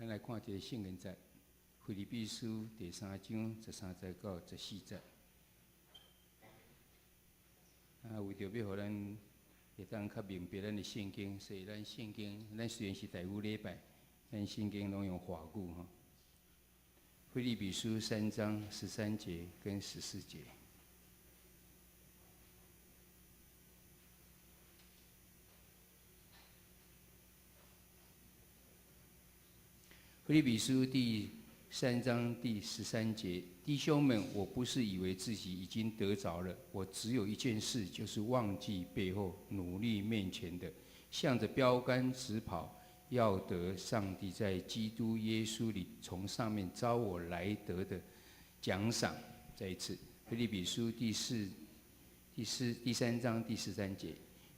咱來看一个聖經節，腓立比書第三章十三節到十四節。啊，為著欲予咱會當較明白咱的聖經，所以咱聖經，咱雖然是台語禮拜，咱聖經攏用華語吼。腓立比書三章十三節跟十四節。腓立比書第三章第十三節，弟兄們，我不是以為自己已經得著了，我只有一件事，就是忘記背後，努力面前的，向著標杆直跑，要得上帝在基督耶穌裡從上面召我來得的獎賞。再一次，腓立比書第四、第四、第三章第十三節。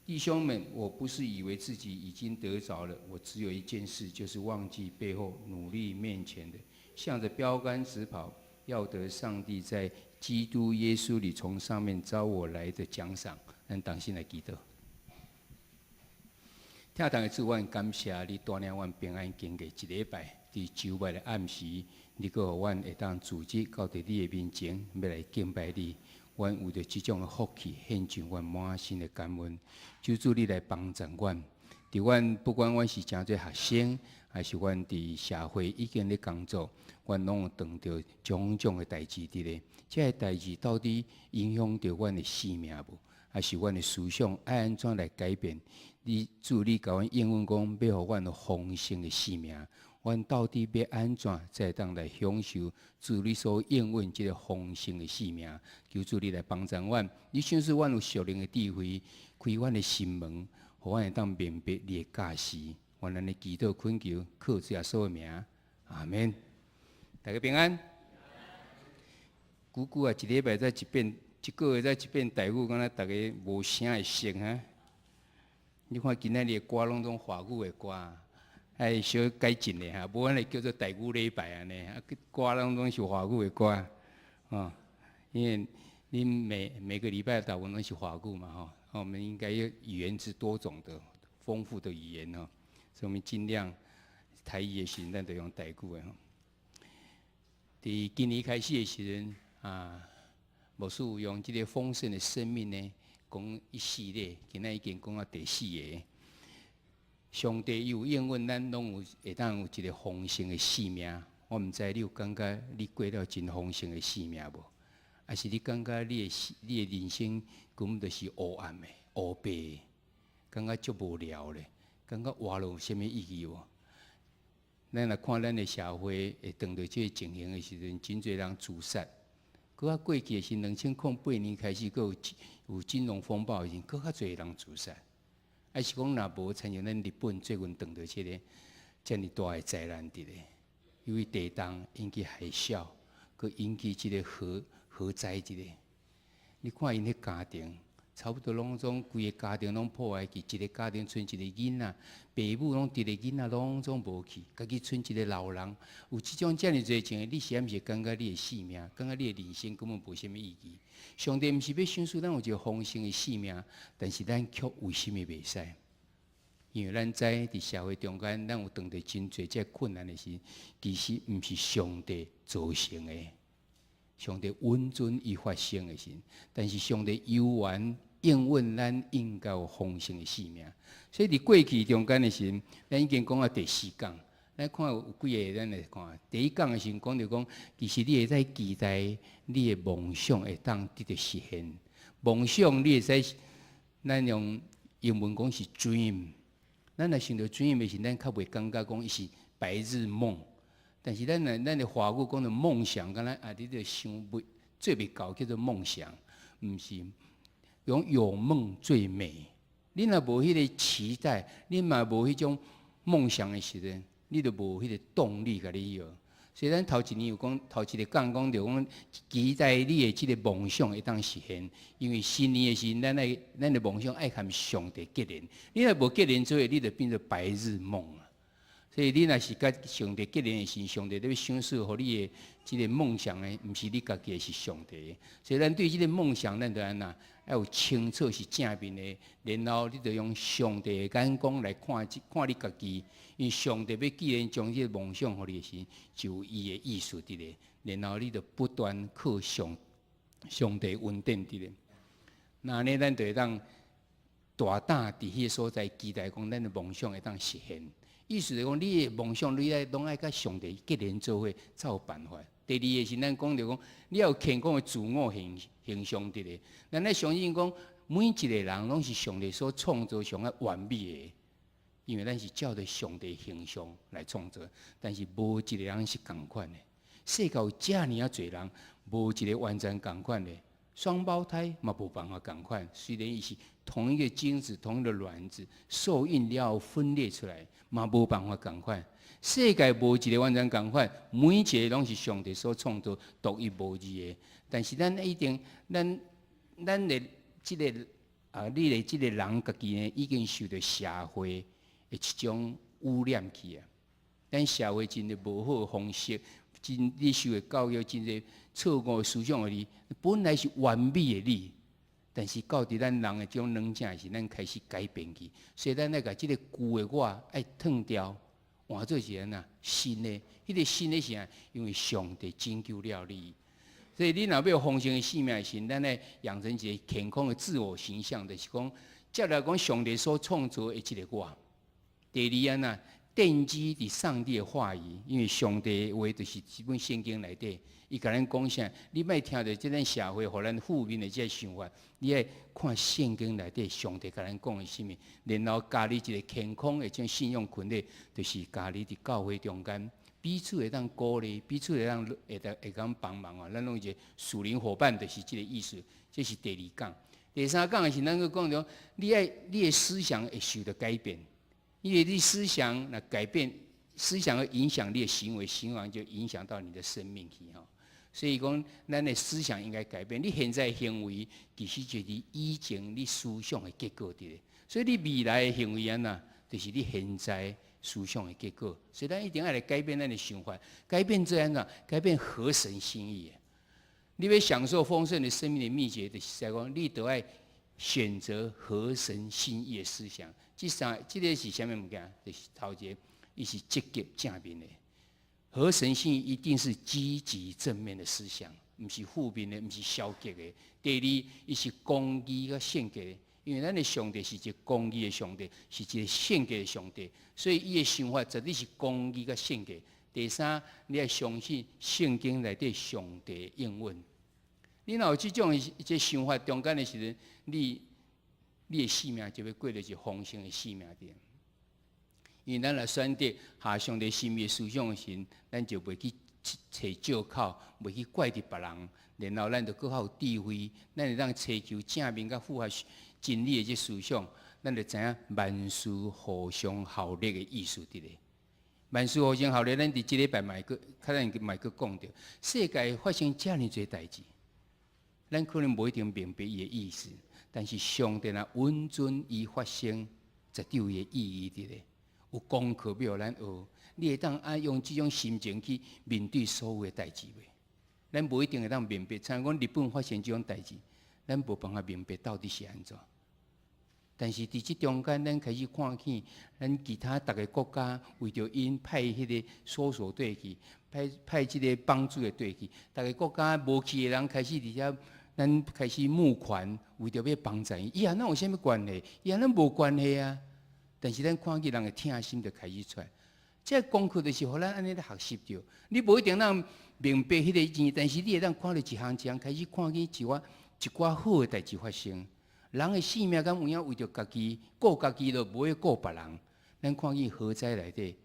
弟兄們，我不是以為自己已經得著了，我只有一件事，就是忘記背後，努力面前的，向著標杆直跑，要得上帝在基督耶穌裡從上面召我來的獎賞。咱同心來祈禱。疼痛的主，阮感謝你帶領阮平安經過一禮拜，佇週末的暗時，你閣予阮會當組織到佇你的面前，欲來敬拜你。阮有著這種的福氣，獻上阮滿心的感恩。求主你來幫助阮，佇阮不管阮是誠濟學生，還是阮佇社會已經咧工作，阮攏有碰著種種的代誌佇咧。這个代誌到底影響著阮的生命無？還是阮的思想愛按怎來改變？你主你共阮應允講，欲予阮有豐盛的生命。阮到底欲按怎才會當來享受主你所應允這个豐盛的生命？求主你來幫助阮，你賞賜阮有屬靈的智慧，開阮的心門，予阮會當明白你的教示。阮按呢祈禱懇求，靠主耶穌的名，阿們。大家平安。久久啊，一禮拜才一遍，一個月才一遍台語，敢若逐家無啥會熟哈？你看今仔日的歌攏總華語的歌。愛小改進咧哈，無按呢叫做台語禮拜按呢，啊，歌攏總是華語的歌，哦，因為恁每每個禮拜大部分攏是華語嘛，吼，我們應該要語言是多種的、豐富的語言哦，所以我們盡量台語的時陣，咱就用台語的吼。佇今年開始的時陣啊，牧師有用這个豐盛的生命呢，講一系列，今仔已經講到第四个。上帝有應允咱攏有會當有一个豐盛的生命。我毋知你有感覺你過了真豐盛的生命無？還是你感覺你的人生根本就是烏暗的、烏白的，感覺足無聊咧，感覺活落有啥物意義無？咱若看咱的社會會碰著這个情形的時陣，真濟人自殺。閣較過去的是2008年開始，閣有有金融風暴的時陣，閣較濟人自殺。還是講，若無親像咱日本最近碰著這个遮爾大的災難佇咧，因為地動引起海嘯，閣引起這个核災佇咧。你看𪜶彼家庭，差不多攏總規个家庭攏破壞去，一个家庭賰一个囡仔，爸母攏佇咧囡仔攏總無去，家己賰一个老人。有這種遮爾濟情形，你是毋是感覺你的生命，感覺你的人生根本無啥物意義？上帝毋是欲賞賜咱有一个豐盛的生命，但是咱卻為啥物袂使？因為咱知佇社會中間，咱有碰著真濟這困難的時，其實毋是上帝造成的。上帝允准伊發生的時，但是上帝猶原應允咱應該有豐盛的生命。所以佇過去中間的時，咱已經講到第四講，咱看有幾个，咱來看。第一講的時講著講，其實你會使期待你的夢想會當得著實現。夢想你會使，咱用英文講是 dream。咱若想著 dream 的時，咱較袂感覺講伊是白日夢。但是咱若咱的華語講著夢想，敢若啊，你著想袂做袂到，叫做夢想，毋是講有夢最美。你若無彼个期待，你嘛無彼種夢想的時陣，你就無彼个動力共你學。所以咱頭一年有講，頭一个講講著講，期待你的這个夢想會當實現，因為新年的時陣，咱愛咱的夢想愛和上帝結連。你若無結連做伙，你就變做白日夢啊。所以你若是佮上帝結連的時，上帝咧欲賞賜予你的這个夢想呢，毋是你家己的，是上帝的。所以咱對這个夢想，咱就按怎？愛有清楚是正面的，然後你就用上帝的眼光來看看你家己，因為上帝欲既然將這個夢想予你的時，就有伊的意思佇咧，然後你就不斷靠上帝恩典佇咧。那按呢，咱就會當大膽佇彼個所在期待講，咱的夢想會當實現。意思是講，你的夢想你愛攏愛佮上帝結連做伙，才有辦法。第二个是咱講著講，你要有健康的自我形象佇咧。咱愛相信講，每一個人攏是上帝所創造上較完美的，因為咱是照著上帝形象來創造，但是無一個人是仝款的。世界有遮爾仔濟人，無一個完全仝款的。雙胞胎嘛無辦法仝款，雖然伊是同一個精子、同一個卵子受孕了後分裂出來，嘛無辦法仝款。世界無一個完全仝款，每一個攏是上帝所創造獨一無二的。但是咱一定，咱的這個啊，你的這個人家己呢，已經受著社會的一種污染去啊。咱社會真濟無好的方式，真你受的教育真濟錯誤的思想予你，本來是完美的你，但是到佇咱人的這種軟正時，咱開始改變去，所以咱愛共這个舊的我愛褪掉，換做是按怎新的。彼個新的是啥？因為上帝拯救了你，所以你若欲有豐盛的生命時，咱愛養成一個健康的自我形象，就是講，接來講上帝所創造的這个我。第二按怎？奠基佇上帝的話語，因為上帝的話就是這本聖經內底，伊共咱講啥？你莫聽著這咱社會予咱負面的這个想法，你愛看聖經內底上帝共咱講的啥物，然後加入一個健康的這種信仰群體，就是加入佇教會中間，彼此會當鼓勵，彼此會當會當幫忙哦。咱攏有一個屬靈夥伴，就是這個意思。這是第二講。第三講的是咱閣講著，你愛你的思想會受著改變。因為你思想來改變，思想會影響你的行為，行為就影響到你的生命去吼。所以講，咱的思想應該改變。你現在行為其實就是以前你思想的結果佇咧。所以你未來的行為按怎，就是你現在思想的結果。所以咱一定愛來改變咱的想法，改變這按怎，改變合神心意。你欲享受豐盛的生命的秘訣，就是在講你著愛選擇合神心意的思想。這三，這个是啥物物件？就是頭一个，伊是積極正面的。合神心意一定是積極正面的思想，毋是負面的，毋是消極的。第二，伊是公義佮聖潔的，因為咱的上帝是一個公義的上帝，是一個聖潔的上帝，所以伊的想法絕對是公義佮聖潔。第三，你愛相信聖經內底上帝應允。你若有這種這想法中間的時陣，你的生命就欲過著一豐盛的生命佇。因為咱若選擇合上帝心意的思想的時，咱就袂去揣借口，袂去怪著別人，然後咱就閣較有智慧，咱會當尋求正面佮符合真理的這思想，咱就知影萬事互相效力的意思佇咧。萬事互相效力，咱佇這禮拜嘛會閣，可能嘛會閣講著。世界發生遮爾濟代誌，咱可能無一定明白伊的意思，但是上帝若允准伊發生，絕對有伊的意義佇咧。有功課欲予咱學，你會當愛用這種心情去面對所有的代誌袂？咱無一定會當明白，親像講日本發生這種代誌，咱無辦法明白到底是按怎。但是佇這中間，咱開始看見，咱其他逐个國家為著𪜶派彼個搜索隊去，派這个幫助的隊去，逐个國家無去的人開始佇遐，咱開始募款，為著欲幫助𪜶。伊和咱有啥物關係？伊和咱無關係啊！但是咱看見人的疼心就開始出來，這個功課就是予咱按呢咧學習著。你無一定通明白彼個意，但是你會當看著一項一項開始看見一寡好的代誌發生。人的性命敢有影為著家己顧家己，就無去顧別人。咱看見火災內底，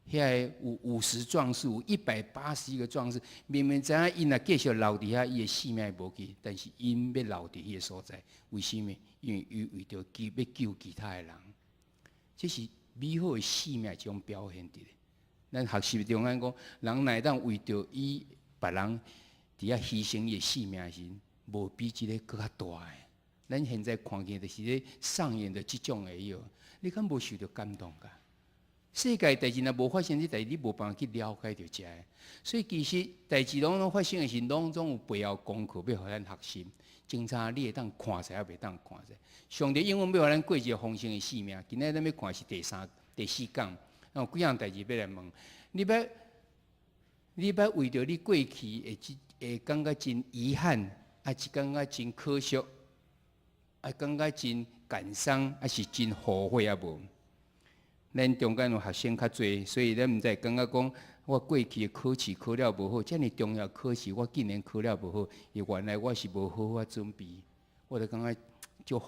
遐个有50壯士，有181個壯士，明明知影𪜶若繼續留佇遐，伊的性命會無去，但是𪜶欲留佇彼个所在，為啥物？因為伊為著救欲救其他的人，這是美好的生命一種表現佇咧。咱學習中間講，人若會當為著伊別人佇遐犧牲伊的性命時，無比這个閣較大的。咱現在看見就是咧上演的這種的藥，你敢無受著感動㗎？世界代誌若無發生這代誌，你無辦法去了解著遮。所以其實代誌攏總發生的時，攏總有背後功課欲予咱學習。真差你會當看出來，抑袂當看出來。上帝永遠欲予咱過一个豐盛的生命。今仔咱欲看是第三、第四講，有幾項代誌欲來問你欲，你捌為著你過去會會感覺真遺憾，抑是感覺真可惜，啊感覺真感傷，抑是真後悔抑無？咱中間有學生較濟，所以咱毋知會感覺講，我過去的考試考了無好，遮爾重要考試我竟然考了無好，伊原來我是無好好準備，我就感覺足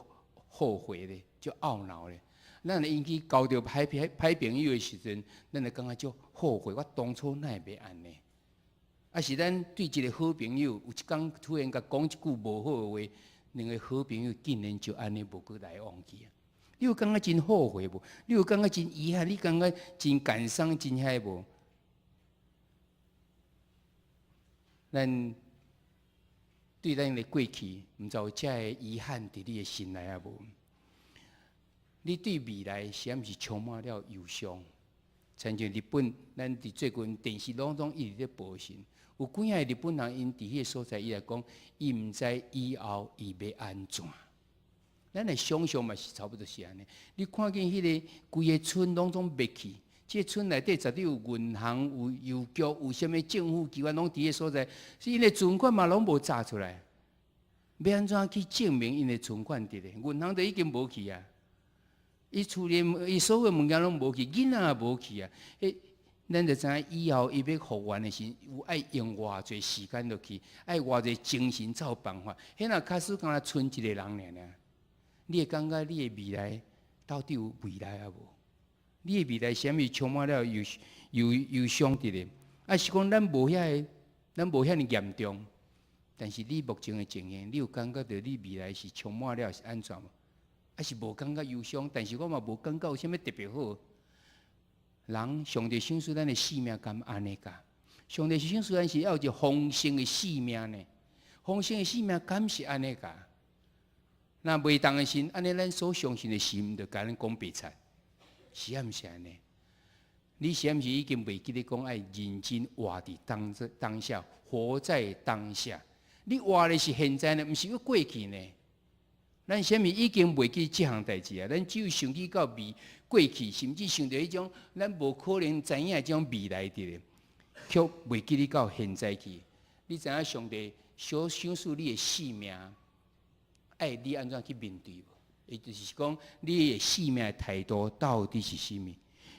後悔咧，足懊惱咧。咱若引起交著歹歹朋友的時陣，咱就感覺足後悔，我當初哪會欲按呢？抑是咱對一個好朋友，有一工突然共講一句無好的話，兩个好朋友竟然就按呢無閣來往去啊！你有感覺真後悔無？你有感覺真遺憾？你感覺真感傷、真遐無？咱對咱的過去，毋知有遮个遺憾佇你的心內抑無？你對未來是毋是充滿了憂傷？親像日本，咱佇最近電視攏總一直咧播時，有幾仔个日本人，𪜶佇彼个所在，伊來講，伊毋知以後伊欲按怎。咱的想象嘛是差不多是按呢。你看見彼个規个村攏總滅去，這个村內底絕對有銀行、有郵局、有啥物政府機關，攏佇彼个所在，是𪜶的存款嘛攏無查出來，欲按怎去證明𪜶的存款佇咧？銀行都已經無去啊！伊厝裡伊所有物件攏無去，囡仔也無去啊！彼咱就知影以後伊欲復原的時，有愛用偌濟時間落去，愛偌濟精神才有辦法。彼若假使敢若賰一个人爾爾，你會感覺你的未來到底有未來抑無？你的未來啥物充滿了憂憂憂傷佇咧？抑是講咱無遐个，咱無遐爾嚴重，但是你目前的情形，你有感覺著你未來是充滿了是按怎無？抑是無感覺憂傷，但是我嘛無感覺有啥物特別好。人上帝賞賜咱的生命敢按呢㗎？上帝賞賜咱是要有一個豐盛的生命呢？豐盛的生命敢是按呢㗎？若袂當的時，按呢咱所相信的神就共咱講白賊，是毋是按呢？你是毋是已經袂記得講愛認真活佇當這當下，活在當下？你活的是現在呢，毋是閣過去呢？咱啥物已經袂記這項代誌啊？咱只有想起到未過去，甚至想著彼種咱無可能知影的這種未來佇咧，卻袂記得到現在去。你知影上帝所賞賜你的生命，愛你按怎去面對無？也就是講，你的生命的態度到底是啥物？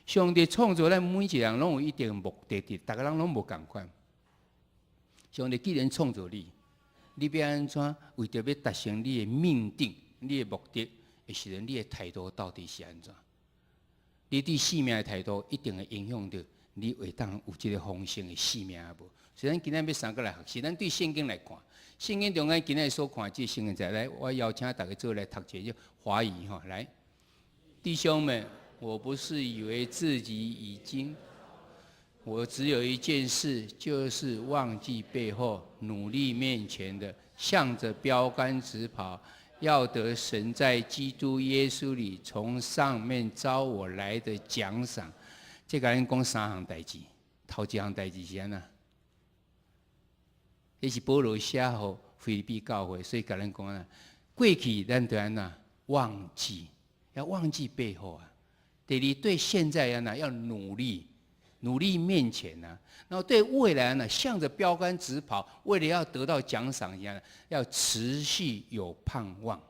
上帝創造咱每一個人攏有一定目的佇，逐个人攏無仝款。上帝既然創造你，你欲按怎為著欲達成你的命定、你的目的的時陣，你的態度到底是按怎？你對生命的態度一定會影響著你會當有這个豐盛的生命無？所以咱今仔欲三個來學習，咱對聖經來看，聖經中間今仔所看這個聖經在來，我邀請大家做來讀一個華語吼，來，弟兄們，我不是以為自己已經，我只有一件事，就是忘記背後，努力面前的，向着標杆直跑，要得神在基督耶穌裡從上面召我來的獎賞。這共咱講三項代誌，頭一項代誌是按怎？彼是保羅寫予腓立比教會，所以共咱講啊，過去咱著按怎忘記，要忘記背後啊。第二，對現在按怎要努力，努力面前啊，然後對未來呢，向着標杆直跑，為了要得到獎賞一樣，要持續有盼望。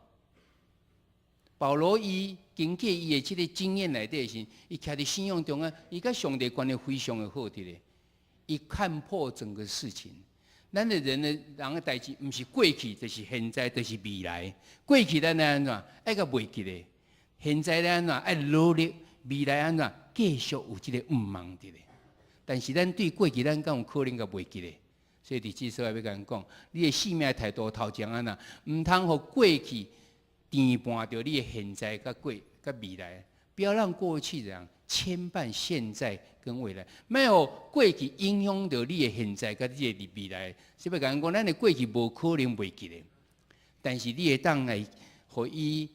保羅伊根據伊的這个經驗內底時，伊徛佇信仰中啊，伊佮上帝關係非常的好佇咧，伊看破整個事情。咱的人的人的代誌，毋是過去，就是現在，就是未來。過去咱按怎愛共袂記咧？現在咱按怎愛努力？未來按怎繼續有這个盼望佇咧？但是咱對過去，咱敢有可能共袂記咧？所以佇這所在欲共咱講，你的生命態度頭前按怎，毋通予過去牽絆著你的現在佮過佮未來，不要讓過去這樣牽絆現在跟未來，莫予過去影響著你的現在佮你的未來。是欲共咱講，咱的過去無可能袂記咧，但是你會當來予伊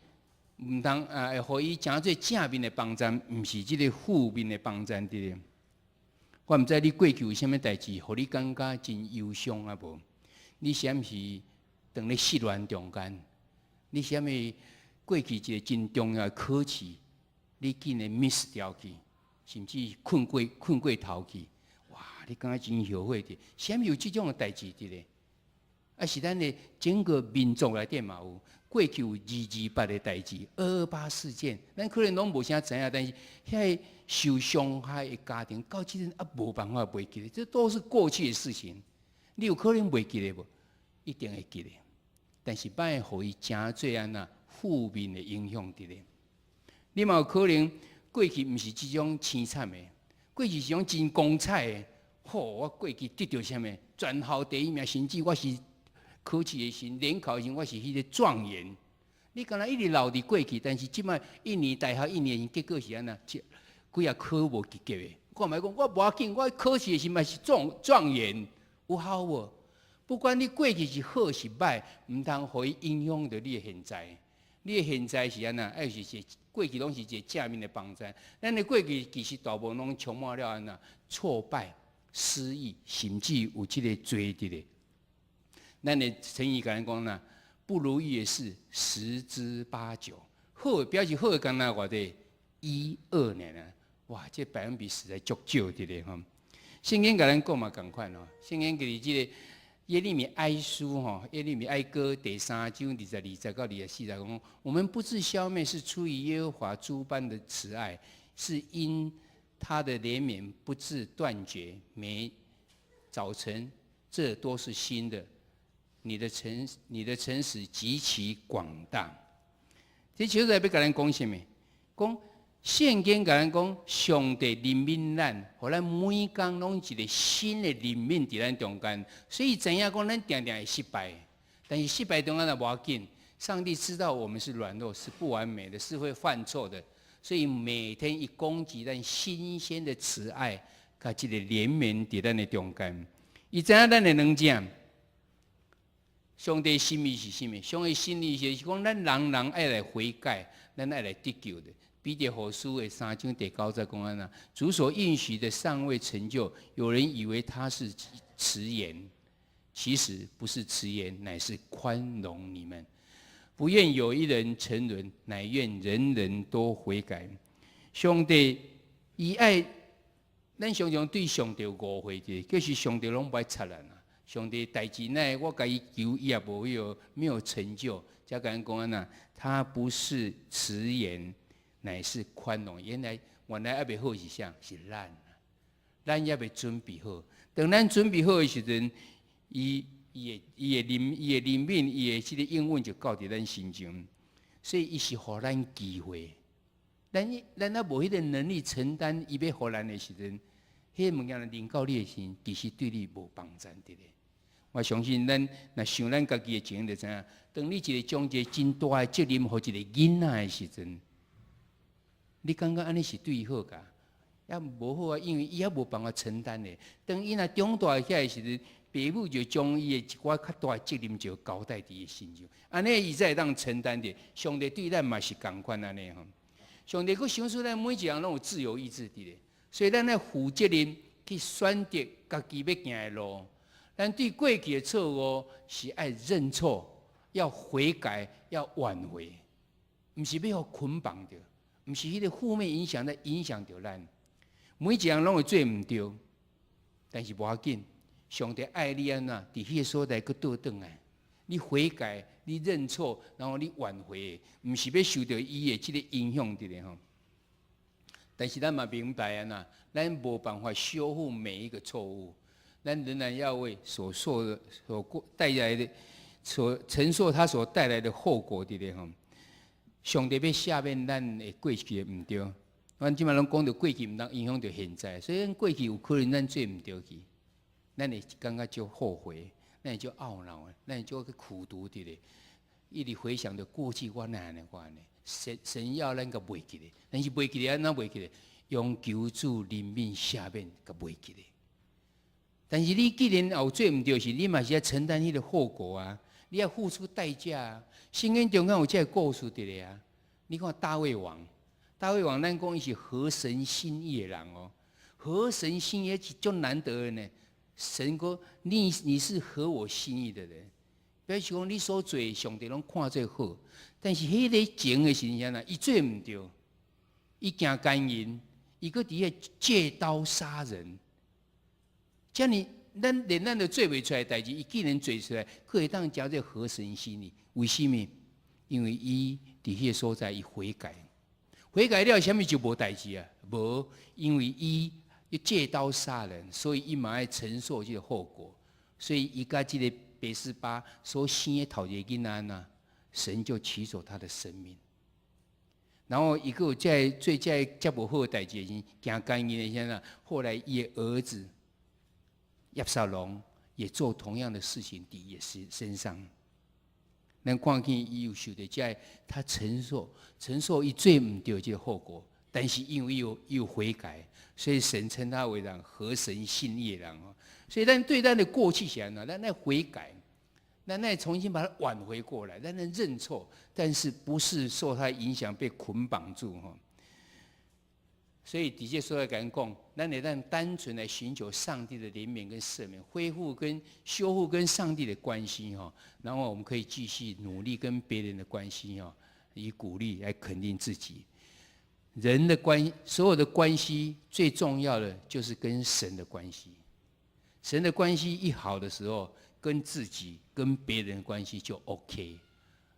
毋通啊，會予伊成做正面的幫贊，毋是這個負面的幫贊佇咧。我毋知你過去有啥物代誌，予你感覺真憂傷啊無？你是毋是當咧失戀中間？你啥物過去一個真重要的考試，你竟然 miss 掉去，甚至困過頭去？哇！你感覺真後悔的？啥物有這種的代誌佇咧？啊，是咱的整個民族內底嘛有過去有二二八的代誌，二二八事件，咱可能攏無啥知影，但是遐个受傷害的家庭，到這陣猶無辦法袂記得，這都是過去的事情。你有可能袂記得無？一定會記得，但是莫予伊成做按怎負面的影響佇咧。你嘛有可能過去毋是這種凄慘的，過去是種真光彩的。吼，我過去得著啥物？全校第一名，甚至我是考試的時，聯考的時，我是彼個狀元。你敢若一直留佇過去，但是這擺一年大學一年，結果是按怎？幾仔考無及格的。我毋愛講，我無要緊，我考試的時嘛是狀元，有效無？不管你過去是好是歹，毋通予伊影響著你的現在。你的現在是按怎？愛是一個過去攏是一個正面的幫助。咱的過去其實大部分攏充滿了按怎挫敗、失意，甚至有這個罪佇咧。咱的成語共咱講啦，不如意的事十之八九，好的表示好的敢若偌濟一二爾啊！哇，這百分比實在足少佇咧吼。聖經共咱講嘛仝款哦，聖經就是這個耶利米哀書吼，耶利米哀歌第三章22節到24節講，我們不致消滅，是出於耶和華諸般的慈愛，是因他的憐憫不致斷絕。每早晨，這都是新的。你的誠實極其廣大。這其實欲共咱講啥物？講聖經共咱講，上帝憐憫咱，予咱每工攏一個新的憐憫佇咱中間。所以知影講，咱定定會失敗，但是失敗中間也無要緊。上帝知道我們是軟弱，是不完美的，是會犯錯的，所以每天伊供給咱新鮮的慈愛，佮這個憐憫佇咱的中間。伊知影咱的軟弱。上帝心意是啥物？上帝心意是講，咱人人愛來悔改，咱愛來得救的。彼得後書的三章第九節講按怎，主所應許的尚未成就，有人以為他是遲延，其實不是遲延，乃是寬容你們，不願有一人沉淪，乃願人人都悔改。上帝伊愛，咱常常對上帝有誤會的，就是上帝攏無愛睬咱啊。上帝代誌呢，我共伊求，伊也無有沒有成就。才共咱講按怎，他不是遲延，乃是寬容。原來猶未好是啥？是咱，咱猶未準備好。當咱準備好的時陣，伊的憐憫，伊的這個應允就到佇咱身上。所以，伊是予咱機會。咱猶無彼個能力承擔，伊欲予咱的時陣，彼個物件臨到你的時，其實對你無幫助佇咧。我相信咱若想咱家己的情形就知影，當你一個將一個真大的責任予一個囡仔的時陣，你感覺按呢是對伊好噶？也無好啊，因為伊猶無辦法承擔的。當伊若長大起來的時陣，爸母就將伊的一寡較大的責任就交代佇伊身上，按呢伊才會當承擔的。上帝對咱嘛是仝款按呢吼。上帝閣賞賜咱每一個人攏有自由意志佇咧，所以咱愛負責任去選擇家己欲行的路。咱對過去的錯誤是愛認錯，要悔改，要挽回，毋是欲予捆綁著，毋是彼個負面影響來影響著咱。每一個人攏會做毋對，但是無要緊，上帝愛你按怎，佇彼個所在閣倒轉來，你悔改，你認錯，然後你挽回，毋是欲受著伊的這個影響佇咧吼。但是咱嘛明白按怎，咱無辦法修復每一個錯誤。咱仍然要為所受的、所過帶來的、所承受他所帶來的後果，佇咧吼。上帝欲赦免咱的過去的毋對，咱這擺攏講著過去毋通影響著現在，所以咱過去有可能咱做毋對去，咱會感覺足後悔，咱會足懊惱，咱會足去苦毒佇咧，一直回想著過去我哪按呢，我按呢，神要咱共袂記咧，但是袂記咧按怎袂記咧？用求主憐憫赦免共袂記咧。但是你既然有做毋對時，你嘛是愛承擔彼個後果啊！你愛付出代價啊！聖經中間有這個故事佇咧啊！你看大衛王，大衛王咱講伊是合神心意的人哦，合神心意是足難得的呢。神講你是合我心意的人，表示講你所做，上帝攏看做好。但是彼个前的時陣啊，伊做毋對，伊行姦淫，伊閣佇遐借刀殺人。遮爾咱連咱都做袂出來代誌，伊竟然做出來，閣會當叫做合神心意。為啥物？因為伊佇彼个所在，伊悔改，悔改了，啥物就無代誌啊？無，因為伊借刀殺人，所以伊嘛愛承受這個後果。所以伊佮這个拔示巴所生的頭一個囡仔呢，神就取走他的生命。然後伊閣有這做這遮無好的代誌，是行姦淫的時陣，後來伊的兒子押沙龍也做同樣的事情佇伊身上。咱看見伊有受著這，他承受伊做毋對這個後果，但是因為伊有悔改，所以神稱他為人合神心意的人哦。所以咱對咱的過去是按怎，咱愛悔改，咱愛重新把它挽回過來，咱愛認錯，但是不是受他影響被捆綁住哈。所以底下說來共講，咱會當單純來尋求上帝的憐憫跟赦免，恢復跟修復跟上帝的關係哈，然後我們可以繼續努力跟別人的關係哈，以鼓勵來肯定自己。人的關，所有的關係最重要的就是跟神的關係。神的關係一好的時候，跟自己跟別人的關係就 OK。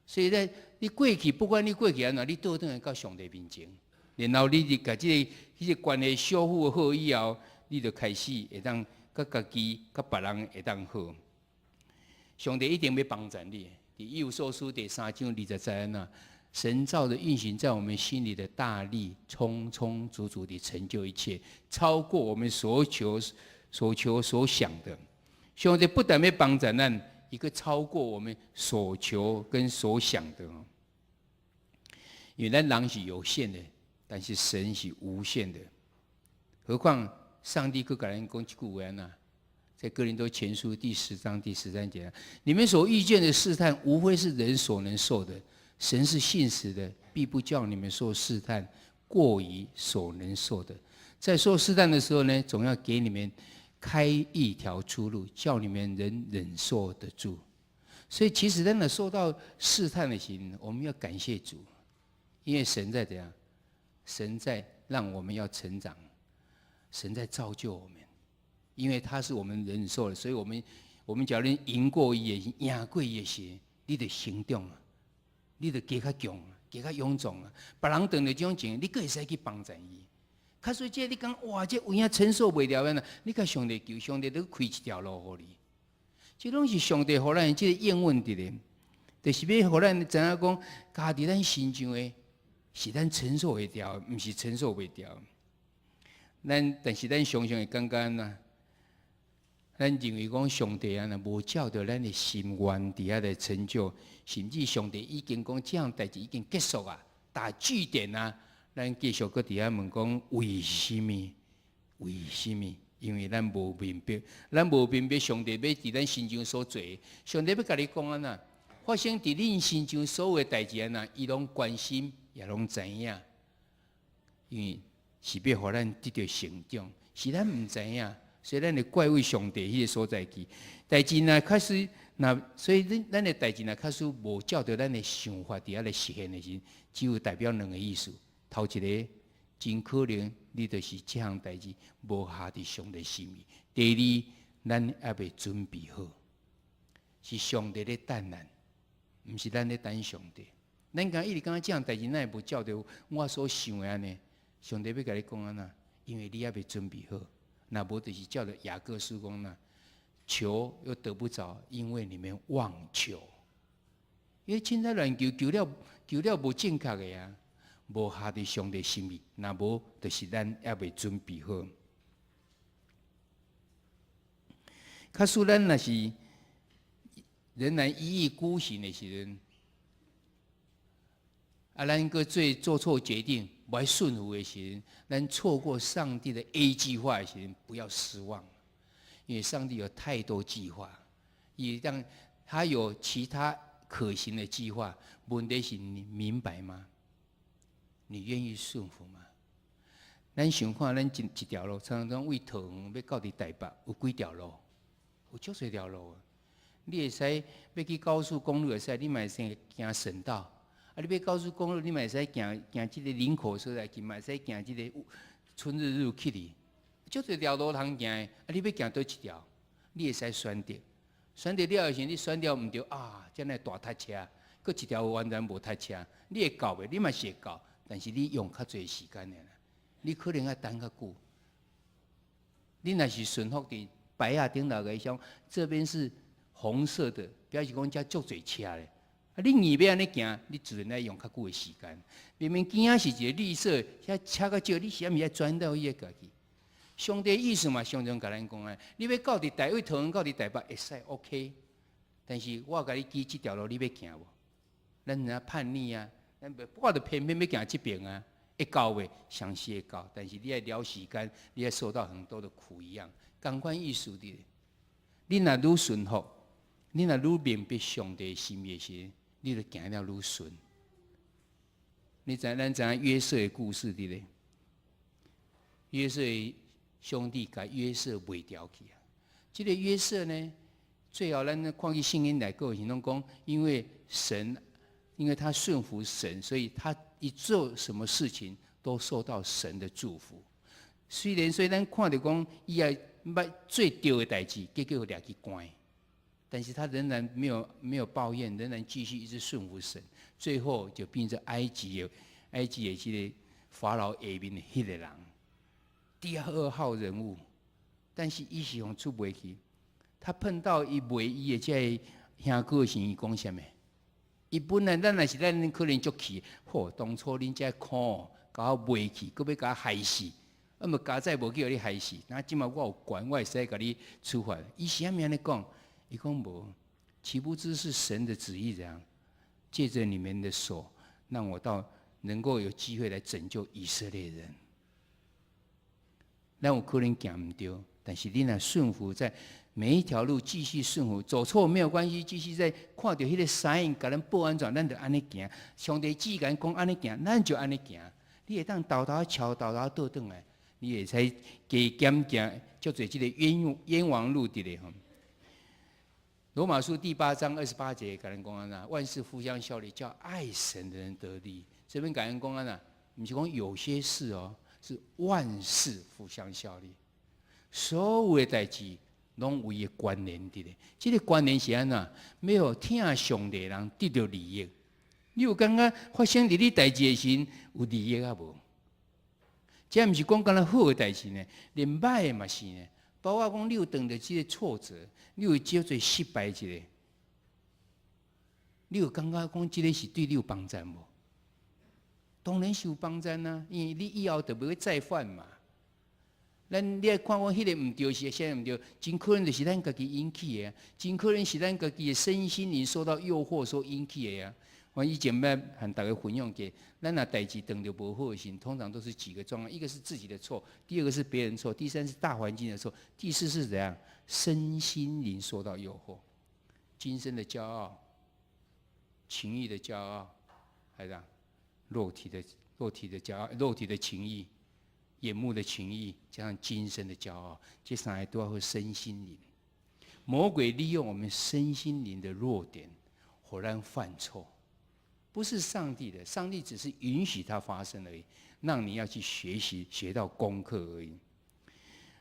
所以咧，你過去不管你過去按怎，你倒轉來到上帝面前。然後你就共這个彼个關係修復好以後，你就開始會當佮家己、佮別人會當好。上帝一定欲幫贊你。佇以弗所書第三章二十節啊，神照著運行在我們心裡的大力，充充足足地成就一切，超過我們所求所想的。上帝不但欲幫贊咱，伊閣超過我們所求跟所想的。因為咱人是有限的，但是神是無限的。何況上帝閣共咱講一句話呢？在哥林多前書第十章第十三節，你們所遇見的試探，無非是人所能受的。神是信實的，必不叫你們受試探過於所能受的。在受試探的時候呢，總要給你們開一條出路，叫你們能忍受得住。所以，其實真的受到試探的時候，我們要感謝主，因為神在怎樣？神在讓我們要成長，神在造就我們，因為他是我們忍受的，所以我們假如贏過伊，贏過伊時，你就成長啊，你就加較強，加較勇壯啊。別人碰著這種情，你閣會使去幫助伊。假使這你講哇，這有影承受袂了的，你共上帝求，上帝都開一條路予你。這攏是上帝予咱這個應允佇咧，就是欲予咱知影講，加佇咱身上的，是咱承受會牢，毋是承受袂牢。但是咱常常會感覺按怎，咱認為講上帝啊，若無照著咱的心願佇遐來成就，甚至上帝已經講這項代誌已經結束啊，打句點啊，咱繼續閣佇遐問講為啥物？為啥物？因為咱無明白，咱無明白上帝欲佇咱身上所做。上帝欲共你講按怎，發生佇恁身上所有的代誌按怎，伊攏關心，也攏知影。因為是欲予咱得著成長，是咱毋知影，所以咱會怪位上帝彼个所在去。代誌若確實，若所以咱的代誌若確實無照著咱的想法佇遐來實現的時，只有代表兩個意思。頭一個，真可能你就是這項代誌無合佇上帝心意。第二，咱猶未準備好，是上帝咧等咱，毋是咱咧等上帝。咱敢一直感覺這項代誌，哪會無照著我所想的按呢？上帝欲共你講按怎？因為你猶未準備好。若無就是照著雅各書講啦，求又得不著，因為你們妄求。因為凊彩亂求，求了求了無正確的啊，無合佇上帝心意。若無就是咱猶未準備好。假使咱若是仍然一意孤行的時陣，啊，咱閣做做錯決定，無愛順服的時陣，咱錯過上帝的 A 計劃的時陣，不要失望，因為上帝有太多計劃，伊當他有其他可行的計劃，問題是你明白嗎？你願意順服嗎？咱想看，咱一一條路，常常為桃園欲到佇台北，有幾條路？有足濟條路。你會使欲去高速公路會使，你嘛會使行省道。啊，你欲高速公路，你嘛會使行行這個林口所在去，嘛會使行這個春日路去哩。足濟條路通行的，啊，你欲行佗一條？你會使選擇。選擇了的時，你選了毋對啊，這呢大塞車，閣一條完全無塞車，你會到袂？你嘛是會到，但是你用較濟時間爾。你可能愛等較久。你若是順服佇牌仔頂頭個像，這邊是紅色的，表示講遮足濟車咧。啊，你硬欲按呢行，你自然愛用較久的時間。明明邊仔是一个綠色，遐車較少，你是毋是愛轉到彼個去？上帝意思嘛，常常共咱講啊，你欲到佇台為桃園到佇台北會使 OK，但是我共你指這條路，你欲行無？咱若叛逆啊，咱我就偏偏欲行這邊啊，會到袂？相信會到，但是你愛了時間，你愛受到很多的苦一樣。仝款意思佇咧，你若愈順服，你若愈明白上帝心意時，你就行了愈順。你知咱知影約瑟的故事佇咧？約瑟兄弟共約瑟賣掉去啊！這個約瑟呢，最後咱看去聖經內底是攏講，因為神，因為他順服神，所以他一做什麼事情都受到神的祝福。雖然說咱看著講，伊也捌做對的代誌，結果掠去關，但是他仍然沒有抱怨，仍然繼續一直順服神，最後就變成埃及的這個法老下面的彼個人。第二號人物，但是伊是予出賣去。他碰到伊賣伊的這个兄哥時，伊講啥物？伊本來咱若是咱可能足氣，吼，當初恁這苦，共我賣去，閣欲共我害死，啊毋佳哉無去予你害死。那這馬我有權，我會使共你處罰。伊是按呢按呢講？伊講無，豈不知是神的旨意怎樣？借著你們的手，讓我到能夠有機會來拯救以色列人。咱有可能行毋對，但是你若順服在每一條路繼續順服，走錯沒有關係，繼續在看著彼個 sign 共咱報按怎，咱就按呢行。上帝只共咱講按呢行，咱就按呢行。你會當沓沓橋，沓沓倒轉來，你會使加減行，叫做這个冤枉路佇咧吼。羅馬書第八章28節，共咱講按怎，萬事互相效力，叫愛神的人得利。這邊共咱講按怎，毋是講有些事哦。是萬事互相效力，所有的代誌攏有伊的關聯佇咧。這个關聯是按怎？欲予疼上帝的人得著利益。你有感覺發生佇你代誌的時有利益啊無？這毋是講干焦好的代誌呢，連歹的嘛是呢。包括講你有遇著這个挫折，你有叫做失敗一个，你有感覺講這个是對你有幫助無？當然是有幫助啊，因為你以後就袂會再犯嘛。咱你愛看講彼个毋對是啥毋對，真可能就是咱家己引起的，真可能是咱家己的身心靈受到誘惑所引起的啊。我以前欲和大家分享過，咱若代誌遇著無好的時，通常都是幾個狀況：一個是自己的錯，第二個是別人錯，第三是大環境的錯，第四是怎樣？身心靈受到誘惑，今生的驕傲、情慾的驕傲，還是肉體的驕傲、肉體的情慾、眼目的情慾，加上今生的驕傲，這三個都要會身心靈。魔鬼利用我們身心靈的弱點，予咱犯錯。不是上帝的，上帝只是允許它發生而已，讓你要去學習，學到功課而已。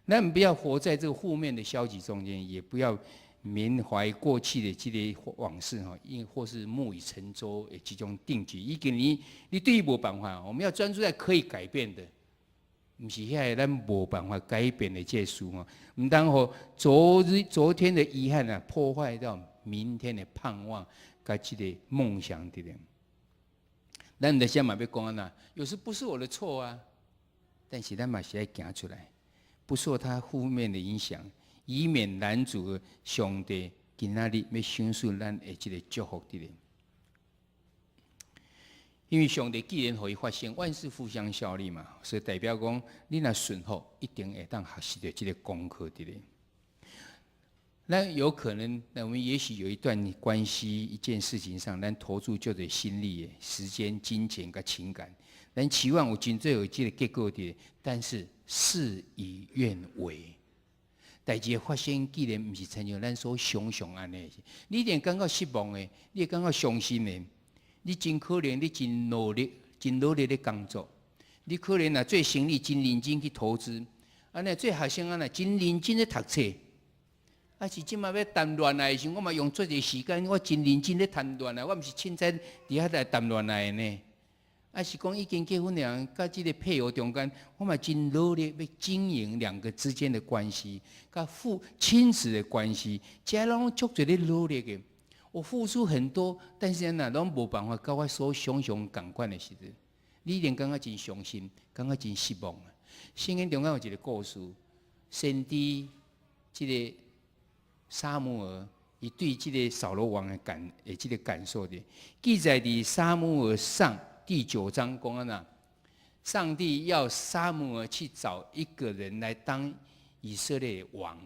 那你不要活在這個負面的消極中間，也不要緬懷過去的這個往事哈，因或是木已成舟的這種定局。已經你對伊無辦法，我們要專注在可以改變的，毋是遐个咱無辦法改變的這事吼，毋通予昨日昨天的遺憾啊，破壞掉明天的盼望，佮這个夢想對不對？咱的先嘛欲講啊，有時不是我的錯啊，但是咱嘛是愛行出來，不受它負面的影響，以免攔阻上帝今仔日欲賞賜咱的這个祝福佇咧。因為上帝既然予伊發生，萬事互相效力嘛，所以代表講你若順服，一定會當學習著這个功課佇咧。那有可能，那我們也許有一段關係、一件事情上，咱投注足濟心力、時間、金錢佮情感。咱期望有真濟有這个結果佇，但是事與願違。代誌的發生，既然毋是親像咱所想象按呢，你一定感覺失望的，你會感覺傷心的。你真可能你真努力，真努力咧工作，你可能若做生意真認真去投資，按呢做學生按呢真認真咧讀冊，啊是這馬欲談戀愛的時陣，我嘛用足濟時間，我真認真咧談戀愛，我毋是凊彩佇遐來談戀愛的呢。啊是講已經結婚的人，佮這个配偶中間，我嘛真努力欲經營兩個之間的關係，佮父親子的關係，這攏足濟咧努力的。我付出很多，但是呢，攏無辦法佮我所想象仝款的時陣，你一定感覺真傷心，感覺真失望。聖經中間有一个故事，先知這个撒母耳，伊對這个掃羅王的感，的這个感受的，記載佇撒母耳上第九章講按怎，上帝要撒母耳去找一個人來當以色列王。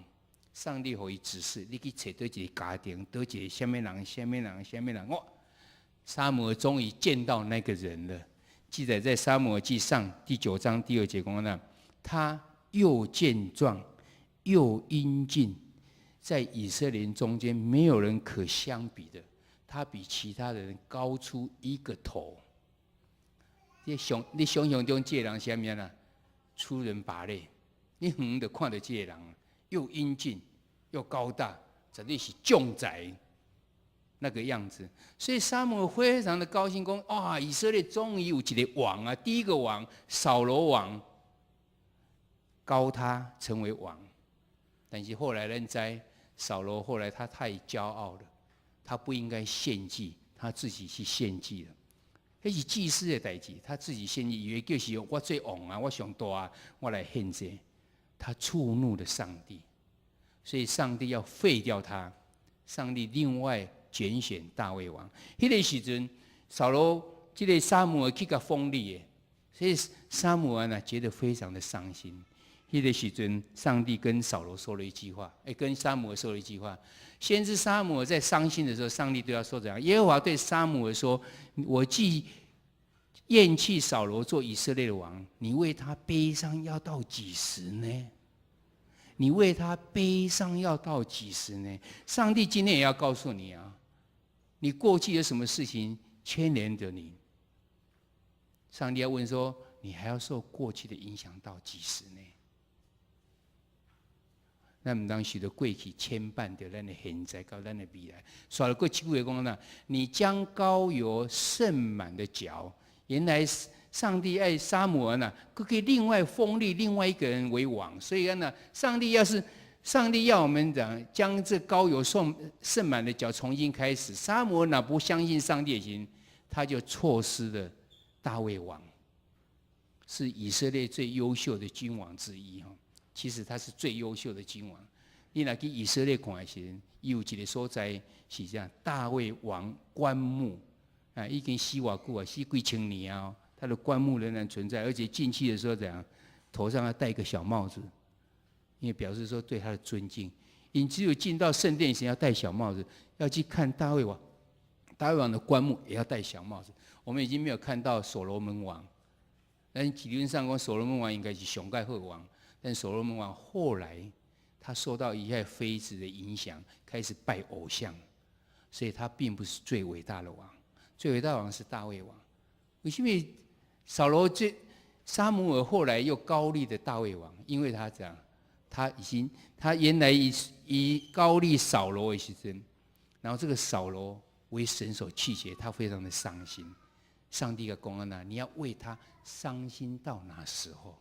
上帝予伊指示，你去揣佗一个家庭，佗一个啥物人，啥物人，啥物人。哇！撒母耳終於見到那個人了。記載在撒母耳記上第九章第二節講按怎，他又健壯又英俊，在以色列中間沒有人可相比的。他比其他人高出一個頭。你想象中這個人啥物啊？出人拔類，你遠就看著這個人，又英俊又高大，絕對是將才那個樣子。所以撒母耳非常的高興，講：哇，以色列終於有一個王啊！第一個王掃羅王，膏他成為王。但是後來咱知，掃羅後來他太驕傲了，他不應該獻祭，他自己去獻祭了。彼是祭司的代誌，他自己獻祭，以為就是我做王啊，我上大啊，我來獻祭。他觸怒了上帝，所以上帝要廢掉他。上帝另外揀選大衛王。彼个時陣，掃羅這个撒母耳去共封立的，所以撒母耳呢覺得非常的傷心。彼个時陣，上帝跟掃羅說了一句話，欸，跟撒母耳說了一句話。先知撒母耳在傷心的時候，上帝對他說：怎樣？耶和華對撒母耳說：我既厭棄掃羅做以色列的王，你為他悲傷要到幾時呢？你為他悲傷要到幾時呢？上帝今天也要告訴你啊，你過去有什麼事情牽連着你？上帝要問說，你還要受過去的影響到幾時呢？咱毋通受著過去牽絆著咱的現在佮咱的未來。煞落閣一句話講啦，你將膏油盛滿的角，原來上帝愛撒母耳呢，閣去另外封立另外一個人為王。所以呢，上帝要我們講將這膏油盛滿的角重新開始，撒母耳若不相信上帝也行，他就錯失了大衛王，是以色列最優秀的君王之一哈。其實他是最優秀的君王。你若去以色列看的時，有一个所在是這樣，大衛王棺木啊，已經死偌久啊，死幾千年啊，他的棺木仍然存在，而且進去的時候怎樣，頭上要戴一個小帽子，因為表示說對他的尊敬。你只有進到聖殿前要戴小帽子，要去看大衛王，大衛王的棺木也要戴小帽子。我們已經沒有看到所羅門王，但理論上講，所羅門王應該是上蓋好王。但所羅門王後來，他受到一些妃子的影響，開始拜偶像，所以他並不是最偉大的王。最偉大的王是大衛王。為什麼掃羅這撒母耳後來又膏立的大衛王？因為他這樣，他已經他原來以膏立掃羅為時陣，然後這個掃羅為神所棄絕，他非常的傷心。上帝的公安呢，你要為他傷心到哪時候？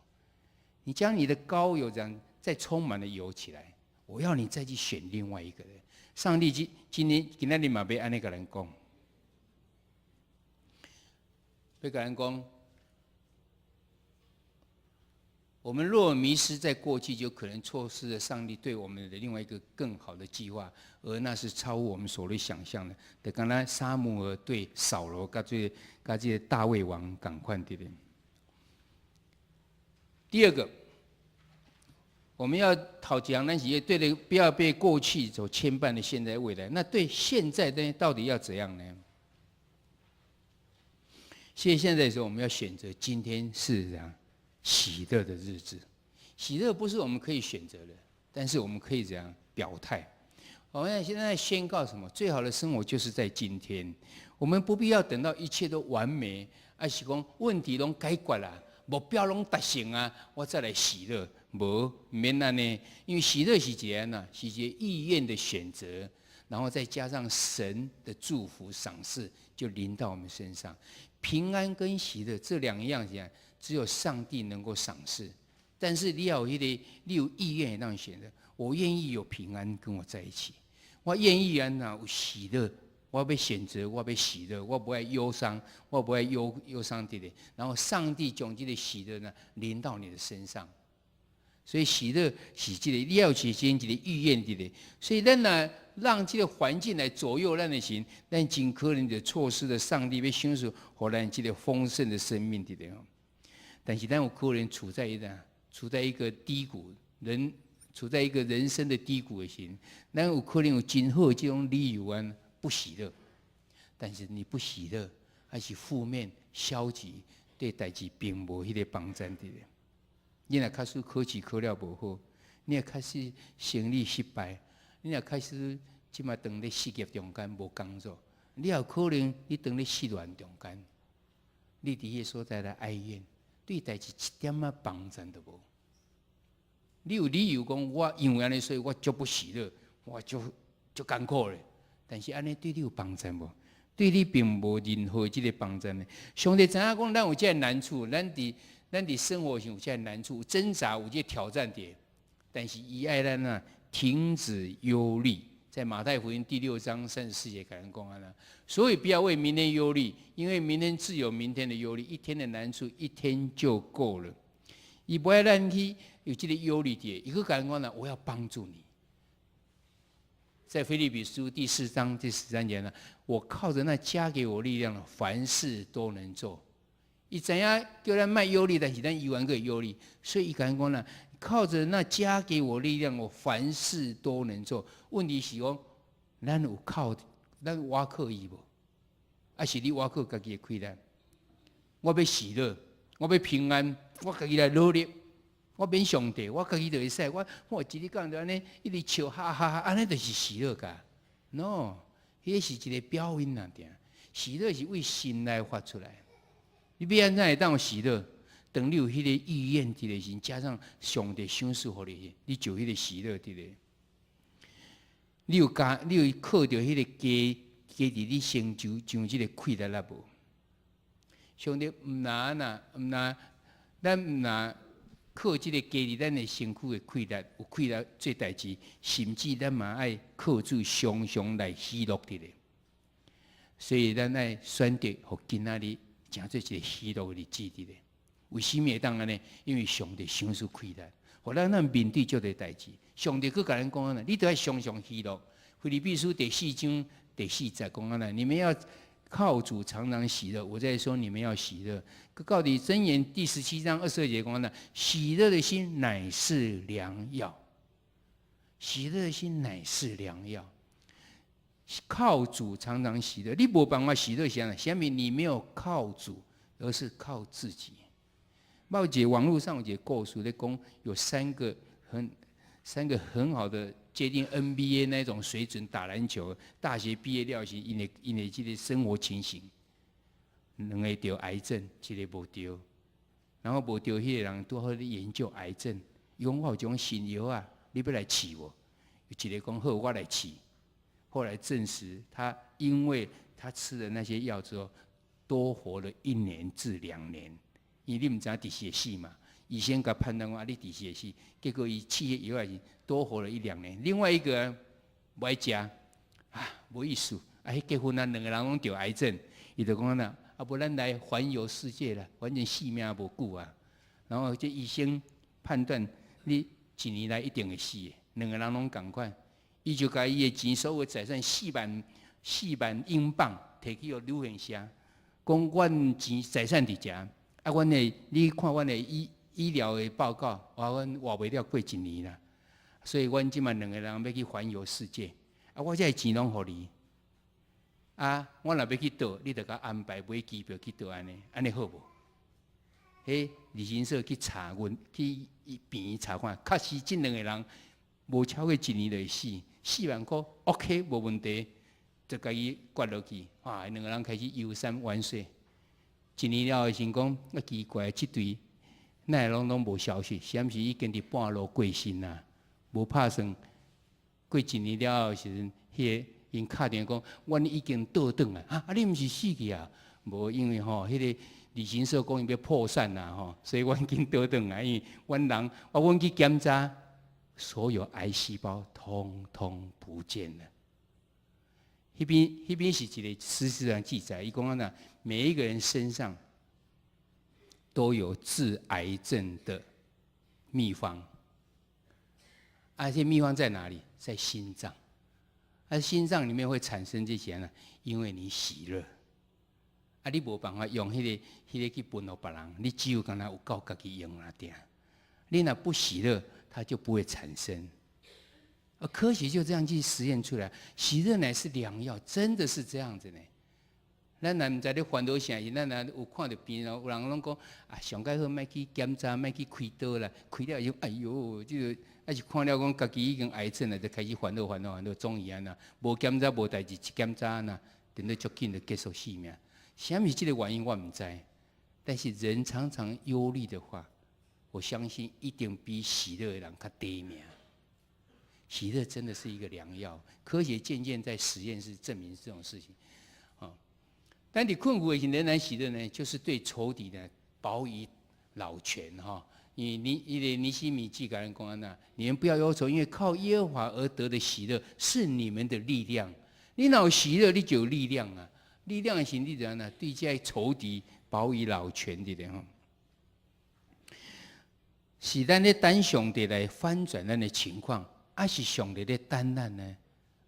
你將你的膏油這樣再充滿了油起來，我要你再去選另外一個人。上帝今天今仔日嘛欲按呢共咱講，欲共咱講，我們若迷失在過去，就可能錯失了上帝對我們的另外一個更好的計劃，而那是超乎我們所能想象的。就敢若撒母耳對掃羅，佮這個大衛王仝款對不對？第二個，我們要討講那些對的，不要被過去所牽絆的現在未來。那對現在呢，到底要怎樣呢？所以現在說，我們要選擇今天是這樣喜樂的日子。喜樂不是我們可以選擇的，但是我們可以這樣表態。我們現在宣告什麼？最好的生活就是在今天。我們不必要等到一切都完美，抑是講問題攏解決啦，目標攏達成啊，我再來喜樂。無，毋免按呢，因為喜樂是一個呢，是一個意願的選擇，然後再加上神的祝福賞賜，就臨到我們身上。平安跟喜樂這兩樣，只有上帝能夠賞賜。但是你要有一個，你有意願讓選擇，我願意有平安跟我在一起，我願意按怎有喜樂，我欲選擇，我欲喜樂，我不愛憂傷，我不愛憂傷的。然後上帝將這個喜樂呢臨到你的身上，所以喜樂是這個你要去先這個意願的。所以咱呢讓這個環境來左右咱的心，咱盡可能就錯失了上帝欲賞賜予咱這個豐盛的生命的。但是咱有可能處在一個低谷，人處在一個人生的低谷的時，咱有可能有真好這種理由啊不喜樂，但是你不喜樂，還是負面消極，對代誌並無彼個幫助的。你若開始考試考了無好，你若開始生意失敗，你若開始這馬當咧失業中間無工作，你也有可能你當咧失戀中間，你佇彼個所在來哀怨，對代誌一點仔幫助都無。你有理由講我因為按呢，所以我足不喜樂，我足足艱苦咧。但是按呢對你有幫助無？對你並無任何這個幫助呢。上帝知影講，咱有這個難處，咱佇生活上有這個難處，掙扎有這個挑戰佇。但是伊愛咱啊，停止憂慮，在馬太福音第6章34節，共咱講按呢。所以不要為明天憂慮，因為明天自有明天的憂慮，一天的難處一天就夠了。伊無愛咱去有這個憂慮佇，伊閣共咱講呢，我要幫助你。在腓立比書第4章第13節呢，我靠着那加給我力量，凡事都能做。伊知影叫咱莫憂慮，但是咱猶原閣會憂慮，所以伊共咱講呢，靠着那加給我力量，我凡事都能做。問題是講，咱有靠，咱倚靠伊無？抑是你倚靠家己的氣力？我欲喜樂，我欲平安，我家己來努力。我免上帝，我家己就會使。我一日講就按呢，一直笑哈哈哈，按呢就是喜樂㗎。No，彼個是一個表面爾。喜樂是為心內發出來。你欲按怎會當有喜樂？當你有彼個意願佇個時，加上上帝賞賜予你，你就彼個喜樂佇咧。你有加，你有靠著彼個加加佇你身上將這個氣力啊無？上帝毋若按怎，毋若咱毋若靠這個加佇咱的身軀的氣力，有氣力做代誌，甚至咱嘛愛靠主常常來喜樂佇咧。所以咱愛選擇，予今仔日成做一個喜樂的日子佇咧。為啥物會當按呢？因為上帝賞賜氣力，予咱咱面對這個代誌。上帝閣共咱講按呢，你著愛常常喜樂。腓立比書第四章第四節講按呢，你們要靠主常常喜樂。我再說，你們要喜樂。閣佇箴言第17章22節講呢，喜樂的心乃是良藥。喜樂的心乃是良藥。靠主常常喜樂，你無辦法喜樂，啥？啥物你沒有靠主，而是靠自己。某一個網絡上有一個故事咧講，有三個很好的接近 NBA 那種水準打籃球，大學畢業了時，𪜶的這個生活情形，兩個著癌症，一個無著，然後無著彼個人拄好咧研究癌症，伊講我有一種新藥啊，你欲來試無？一個講好，我來試。後來證實，他因為他吃了那些藥之後，多活了1年至2年。因為你毋知影佇時會死嘛，醫生共判斷講啊，你佇時會死，結果伊試彼藥也是多活了一兩年。另外一個無愛食，啊，無意思，啊，彼結婚啊，兩個人攏著癌症，伊就講啦，啊，無咱來環遊世界啦，反正性命無久啊。然後這醫生判斷你一年內一定會死的，兩個人攏仝款，伊就共伊的錢所有財產4萬4萬英鎊提去予旅行社，講阮錢財產佇遮，啊，阮的你看阮的醫療的報告，話阮活袂了過一年啦，所以阮這擺兩個人欲去環遊世界，啊，我這個錢攏予你。啊，我若欲去佗，你著共安排買機票去佗按呢，按呢好無？彼旅行社去查阮去病院查看，確實這兩个人無超過一年就會死，4萬箍 OK 無問題，就共伊割落去。哇，兩个人開始遊山玩水。一年了後時講，啊奇怪，這對哪會攏攏無消息？是毋是已經佇半路過身啊？無拍算過一年了後時陣，彼个𪜶敲電話講，阮已經倒轉來。啊，你毋是死去啊？無，因為吼，彼个旅行社講伊欲破產啦吼，所以阮緊倒轉來。因為阮人，我阮去檢查，所有癌細胞通通不見了。彼邊是一个事實上記載，伊講按怎，每一個人身上都有治癌症的秘方。啊，這秘方在哪裡？在心臟。啊，心臟裡面會產生這些呢，因為你喜樂。啊，你無辦法用彼个去分予別人，你只有干焦有夠家己用爾爾。你若不喜樂，它就不會產生。而科學就這樣去實驗出來，喜樂乃是良藥，真的是這樣子呢。咱若毋知咧煩惱啥，咱若有看著病人，有人攏講啊，上蓋好莫去檢查，莫去開刀啦，開了以後，哎喲，這个抑是看了講家己已經癌症了，就開始煩惱煩惱煩惱，總伊按怎，無檢查無代誌，一檢查按怎，等到足緊就結束性命。啥物這个原因我毋知，但是人常常憂慮的話，我相信一定比喜樂的人較短命。喜樂真的是一個良藥，科學漸漸在實驗室證明這種事情。啊，但你困苦的時仍然喜樂呢，就是對仇敵呢報以老拳哈。你你伊个尼希米記共咱講按怎，你們不要憂愁，因為靠耶和華而得的喜樂是你們的力量。你若有喜樂，你就有力量啊！力量的時，你怎樣呢？對這仇敵報以老拳的咧吼。是咱咧等上帝來翻轉咱的情況，抑是上帝咧等咱呢？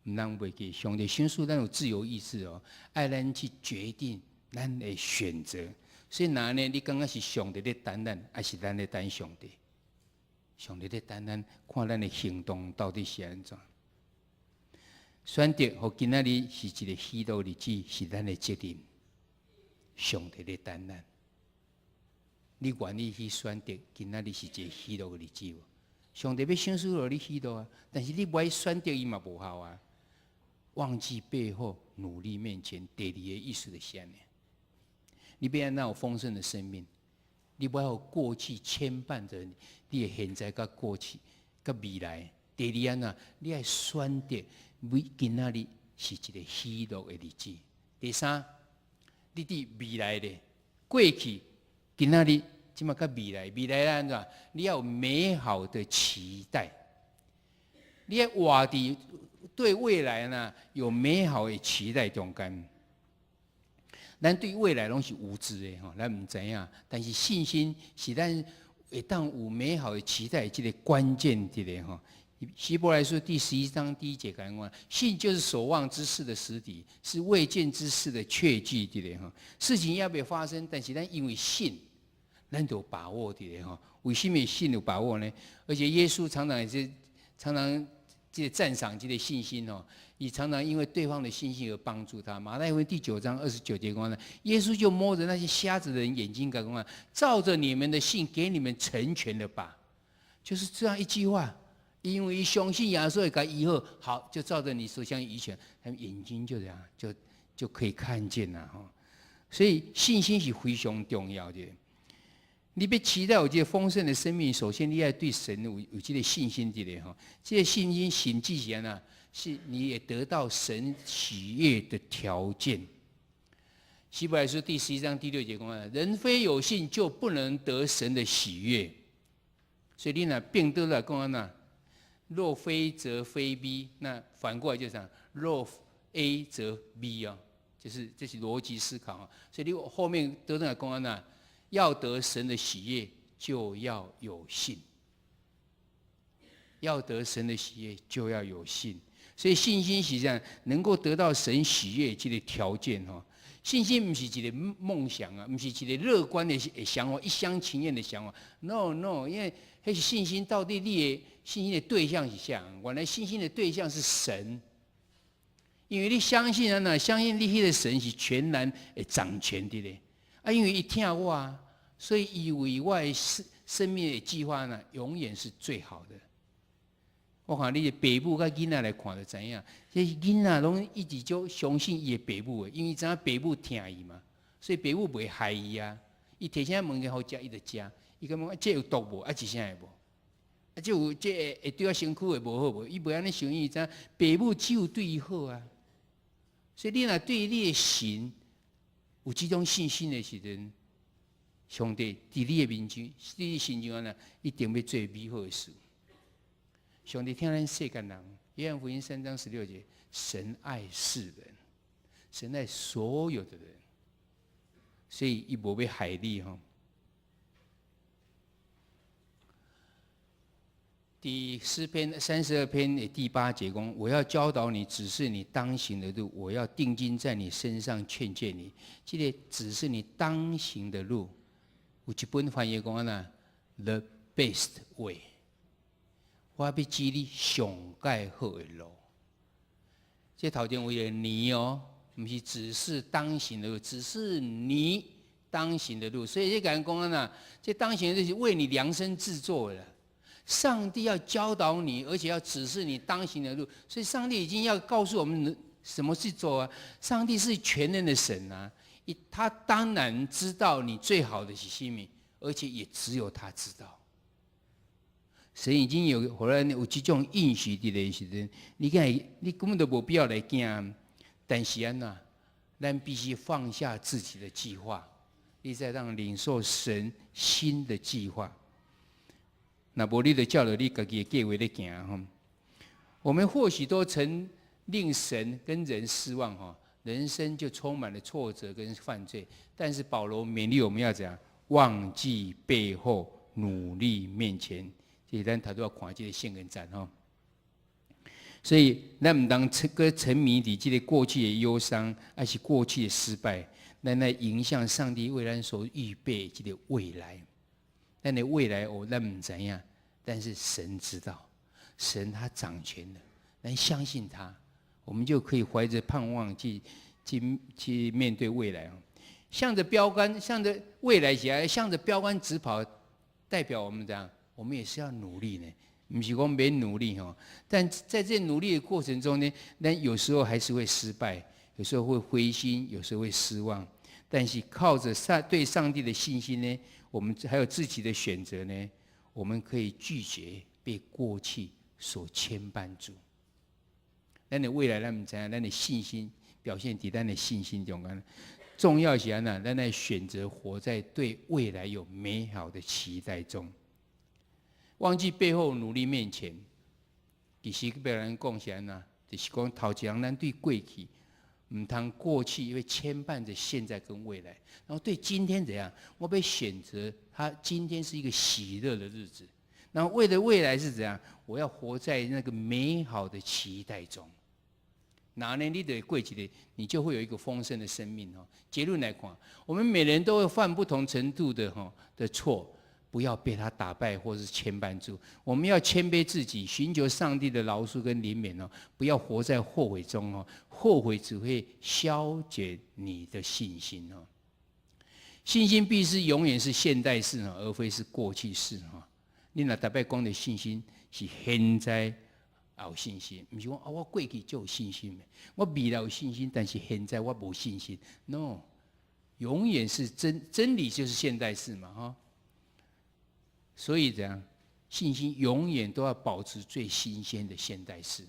毋通袂記，上帝賞賜咱有自由意志哦，愛咱去決定咱的選擇。所以若呢，你感覺是上帝咧等咱，抑是咱咧等上帝？上帝咧等咱，看咱的行動到底是按怎？選擇予今仔日是一个喜樂日子，是咱的責任。上帝咧等咱，你願意去選擇今仔日是一个喜樂的日子無？上帝欲賞賜予你喜樂啊，但是你無愛選擇伊嘛無效啊。忘記背後，努力面前。第二个意思就是按呢，你欲按怎有豐盛的生命，你不要過去牽絆著你的現在佮過去佮未來。第二按怎，你愛選擇為今仔日是一个喜樂的日子。第三，你佇未來咧，過去、今仔日，這馬佮未來，未來按怎？你要有美好的期待，你愛活佇對未來呢有美好的期待中間。咱對未來攏是無知的吼，咱毋知影。但是信心是咱會當有美好的期待這个關鍵佇咧吼。希伯來書第11章第1節講，信就是所望之事的實底，是未見之事的確據，對不對？事情猶未發生，但是咱因為信，咱就有把握，對不對？為什麼信有把握呢？而且耶穌常常也是常常這個讚賞這個信心哦，伊常常因為對方的信心而幫助他。馬太福音第9章29節講呢，耶穌就摸着那些瞎子的人眼睛，講照着你們的信，給你們成全了吧。就是這樣一句話。因為相信耶穌會共醫好，好就照着你所相信醫全，他們眼睛就這樣就可以看見了哈。所以信心是非常重要的。你欲期待有這个豐盛的生命，首先你愛對神有這个信心的哈。這个信心甚至是呢，是你也得到神喜悅的條件。希伯來書第11章第6節講，人非有信就不能得神的喜悅。所以你若變倒來講按怎，若非則非 B，那反過來就是講，若 A 則 B 啊，就是這是邏輯思考啊。所以你後面倒轉來講按怎，要得神的喜悅，就要有信。要得神的喜悅，就要有信。所以信心實際上能夠得到神喜悅這个條件哈。信心毋是一个夢想啊，毋是一个樂觀的想法，一廂情願的想法。No No，因為彼是信心到底你的信心的對象是啥？原來信心的對象是神。因為你相信按怎，相信你彼個神是全然會掌權的咧。啊，因為伊疼我，所以伊為我的生命的計劃呢，永遠是最好的。我看你的爸母佮囡仔來看就知影，這囡仔攏一直就相信伊的爸母的，因為知影爸母疼伊嘛，所以爸母袂害伊啊。伊提啥物件予食，伊就食。伊感覺這有毒無？啊，一啥會無？啊，這有這會對我身軀會無好無？伊袂按呢想，伊知影爸母只有對伊好啊。所以你若對你的神有這種信心的時陣，上帝佇你的面前，佇你身上按呢，一定欲做美好的事。上帝疼咱世間人，約翰福音3章16節，神愛世人，神愛所有的人，所以伊無欲害你吼。第詩篇32篇的第八節講：我要教導你，指示你當行的路；我要定睛在你身上勸誡你。這個指示你當行的路，有一本翻譯講按怎，The best way。我欲指你上蓋好的路。這頭前為了你哦，毋是指示當行的路，指示你當行的路。所以這個人講按怎，這當行的路是為你量身製作的。上帝要教導你，而且要指示你當行的路，所以上帝已經要告訴我們什麼去做啊！上帝是全能的神啊，他當然知道你最好的是啥物，而且也只有他知道。神已經有予咱有這種應許的時陣，你看你根本都無必要來驚。但是按怎，咱必須放下自己的計劃，你再讓領受神新的計劃。若無你就照著你家己的計劃咧行吼。我們或許都曾令神跟人失望哈，人生就充滿了挫折跟犯罪。但是保羅勉勵我們要怎樣？忘記背後，努力面前。這是咱頭拄仔看這個聖經節吼。所以咱毋通沉迷佇這個過去的憂傷，還是過去的失敗，咱來迎向上帝為咱所預備這個未來。咱的未來哦，咱毋知影，但是神知道，神他掌權的，咱相信他，我們就可以懷着盼望去面對未來。向着標杆，向着未來起來，向着標杆直跑，代表我們怎樣？我們也是要努力呢，毋是講免努力吼。但在這努力的過程中呢，咱有時候還是會失敗，有時候會灰心，有時候會失望。但是靠着對上帝的信心呢，我們還有自己的選擇呢，我們可以拒絕被過去所牽絆住。咱的未來，咱毋知影，咱的信心表現佇咱的信心中間。重要是按怎，咱來選擇活在對未來有美好的期待中，忘記背後，努力面前。其實欲咱講是按怎，就是講頭一項，咱對過去毋通過去，因為牽絆着現在跟未來。然後對今天怎樣？我欲選擇他今天是一個喜樂的日子。然後為了未來是怎樣？我要活在那個美好的期待中。那呢，你得過一個，你就會有一個豐盛的生命哦。結論來看，我們每人都會犯不同程度的哈的錯，不要被他打敗或是牽絆住。我們要謙卑自己，尋求上帝的饒恕跟憐憫哦。不要活在後悔中哦，後悔只會消減你的信心哦。信心必須永遠是現代式哦，而非是過去式哈。你若逐擺講的信心是現在有信心，毋是講啊，我過去就有信心，我未來有信心，但是現在我無信心。No，永遠是真理就是現代式嘛，哈。所以這樣，信心永遠都要保持最新鮮的現代式。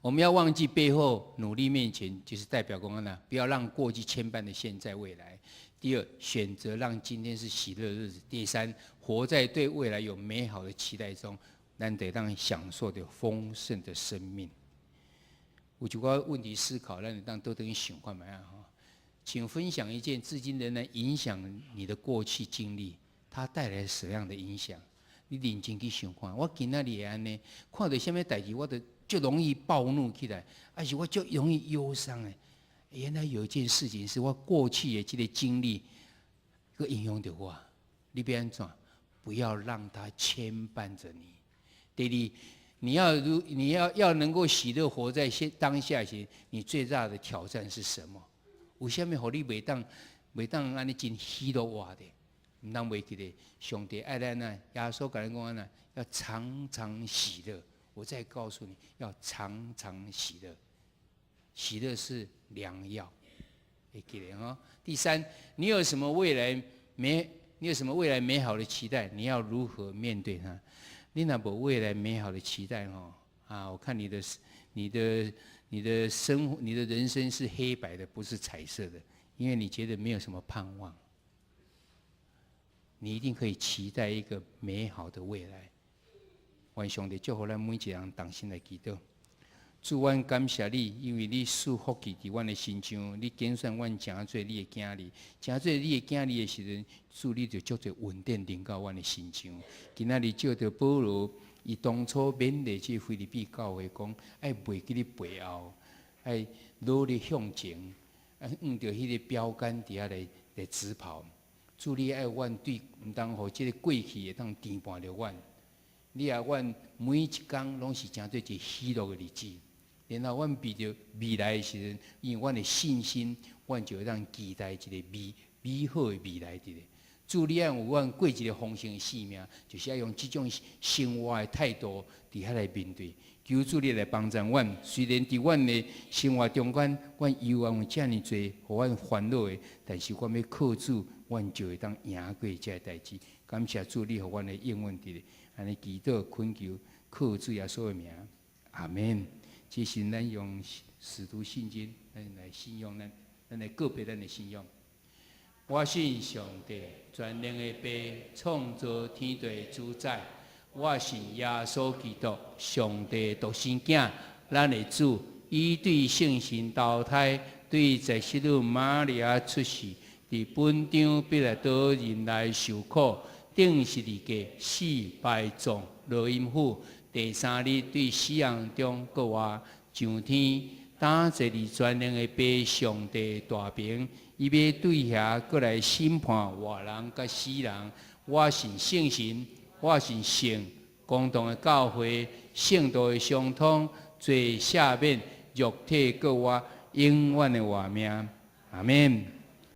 我們要忘記背後，努力面前，就是代表講呢，不要讓過去牽絆的現在未來。第二，選擇讓今天是喜樂的日子。第三，活在對未來有美好的期待中，咱得當享受著豐盛的生命。有一個問題思考，咱會當倒轉去想看覓仔哈。請分享一件至今仍然影響你的過去經歷，它帶來什麼樣的影響？你認真去想看。我今仔日會按呢，看著啥物代誌，我就足容易暴怒起來，還是我足容易憂傷的。原來有一件事情是我過去的這個經歷，閣影響著我。你欲按怎？不要讓它牽絆着你。第二，你要能夠喜樂活在現當下時，你最大的挑戰是什麼？為啥物予你袂當按呢真喜樂活的？毋通袂記得，上帝愛咱啊！耶穌共咱講按呢，要常常喜樂。我再告訴你，要常常喜樂。喜樂是良藥，會記得哈。第三，你有什麼未來美好的期待？你要如何面對它？你若無未來美好的期待吼啊！我看你的生活，你的人生是黑白的，不是彩色的，因為你覺得沒有什麼盼望。你一定可以期待一個美好的未來。願上帝祝福咱每一個人同心來祈禱。主，阮感謝你，因為你賜福氣佇阮的身上，你揀選阮成做你的囝兒，成做你的囝兒的時陣，主你就足濟恩典臨到阮的身上。今仔日借著保羅，伊當初勉勵這腓立比教會講，愛袂記咧背後，愛努力向前，愛向著彼个標杆佇遐來直跑。主，你愛阮對，毋通予這个過去會當牽絆著阮。你愛阮每一工攏是成做一個喜樂的日子。然後阮面對未來的時陣，因為阮的信心，阮就會當期待一個美好的未來佇咧。主，你愛予阮過一個豐盛的生命，就是愛用這種生活的態度佇遐來面對。求主你來幫助阮，雖然佇阮的生活中間，阮猶原有遮爾濟予阮煩惱的，但是阮欲靠主，阮就會當贏過這个代誌。感謝主，你予阮的應允佇咧，按呢祈禱懇求，靠主耶穌的名，阿門。這時咱用使徒信經，咱來信仰咱，咱來告白咱的信仰。我信上帝，全能的父，創造天地主宰。我信耶穌基督，上帝獨生囝，咱的主，伊對聖神投胎，對十四女瑪利亞出世，佇本張彼拉多忍耐受苦，釘十字架死埋葬落陰府。第三日對死人中復活上天，擔坐佇全能的父上帝大爿，伊欲對遐閣來審判活人佮死人。我信聖神，我信聖公同的教會，聖徒的相通，罪赦免，肉體復活，永遠的活命。阿門。